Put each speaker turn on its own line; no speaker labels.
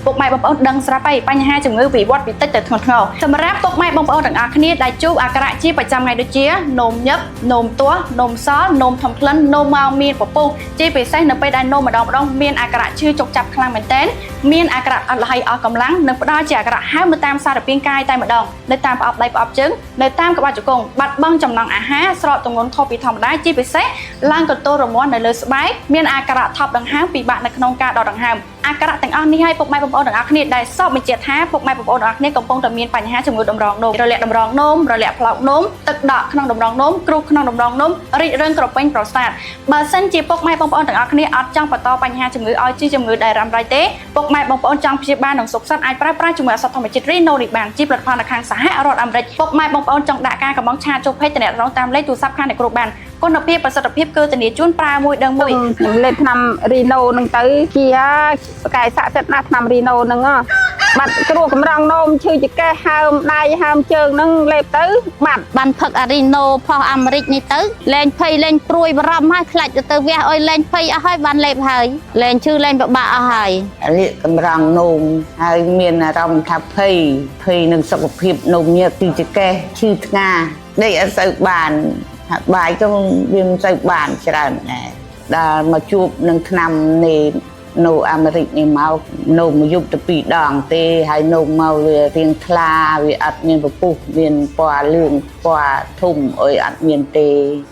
ពុកម៉ែបងប្អូនដឹងស្រាប់ហើយបញ្ហាជំងឺវិវត្តពីតិចទៅធ្ងន់ធ្ងរសម្រាប់ពុកម៉ែបងប្អូនទាំងអស់គ្នាដែលជួបអាក្រក់ជាប្រចាំថ្ងៃដូចជានោមញឹបនោមទាស់នោមសល់នោមធំក្លិននោមមកមានពពុះជាពិសេសនៅពេលដែលនោមម្ដងម្ដងមានអាក្រក់ឈឺចុកចាប់ខ្លាំងមែនទែនមានអាក្រក់អត់លហើយអស់កម្លាំងនិងផ្ដល់ជាអាក្រក់ហើមនៅតាមសារពាង្គកាយតែម្ដងនៅតាមប្រអប់ដៃប្រអប់ជើងនៅតាមក្បាលជង្គង់បាត់បង់ចំណង់អាហារស្រកទម្ងន់ខុសពីធម្មតាជាពិសេសឡើងកន្ទោររមាស់នៅលើស្បែកមានអាក្រក់ថប់ដង្ហើមពិបាកនៅក្នុងការដកដង្ហើមអាក្រក់ទាំងអស់នេះឲ្យពុកម៉ែបងប្អូនទាំងអស់គ្នាដែលសពបញ្ជាក់ថាពុកម៉ែបងប្អូនទាំងអស់គ្នាកំពុងតែមានបញ្ហាជំងឺតម្រងនោមរលាកតម្រងនោមរលាកផ្លោកនោមទឹកដក់ក្នុងតម្រងនោមគ្រុសក្នុងតម្រងនោមរីករឹងក្រពេញប្រសាទបើសិនជាពុកម៉ែបងប្អូនទាំងអស់គ្នាអត់ចង់បន្តបញ្ហាជំងឺឲ្យជាជំងឺដែលរ៉ាំរ៉ៃទេពុកម៉ែបងប្អូនចង់ព្យាបាលនិងសុខសាន្តអាចប្រើប្រាស់ជាមួយឱសថធម្មជាតិរីណូនេះបានជាផលិតផលនៅខាងសហរដ្ឋអាមេរិកពុកម៉ែបងប្អូនចង់ដាក់ការកំងឆាចូលភេទតំណតាមលេខទូរស័ព្ទខាងអ្នកគ្រូបានគុណភាពប្រសិទ្ធភាពគឺធានាជូនប្រើមួយដឹងមួយ
ខ្ញុំលេបថ្នាំរីណូនឹងទៅជាបកែស័ក្តិសិទ្ធិណាស់ថ្នាំរីណូហ្នឹងហ៎បាត់គ្រោះកម្រងនោមឈឺចង្កេះហើមដៃហើមជើងហ្នឹងលេបទៅបាត់
បានផឹកអារីណូផុសអាមេរិកនេះទៅលែងភ័យលែងព្រួយបារម្ភហើយខ្លាចទៅវះអុយលែងភ័យអស់ហើយបានលេបហើយលែងឈឺលែងពិបាកអស់ហើយ
លាកកម្រងនោមហើយមានអារម្មណ៍ថាភ័យភ័យនឹងសុខភាពនោមញើកទីចកេះឈឺថ្ងាដេកអត់សូវបានហាក់បាយក៏វាមិនសូវបានច្រើនដែរដល់មកជួបនឹងថ្នាំនេះនៅអាមេរិកនេះមកនោមមួយយប់ទៅពីរដងទេហើយនោមមកវារៀងថ្លាវាអត់មានពពុះមានពណ៌លឿងពណ៌ធំអុយអត់មានទេ។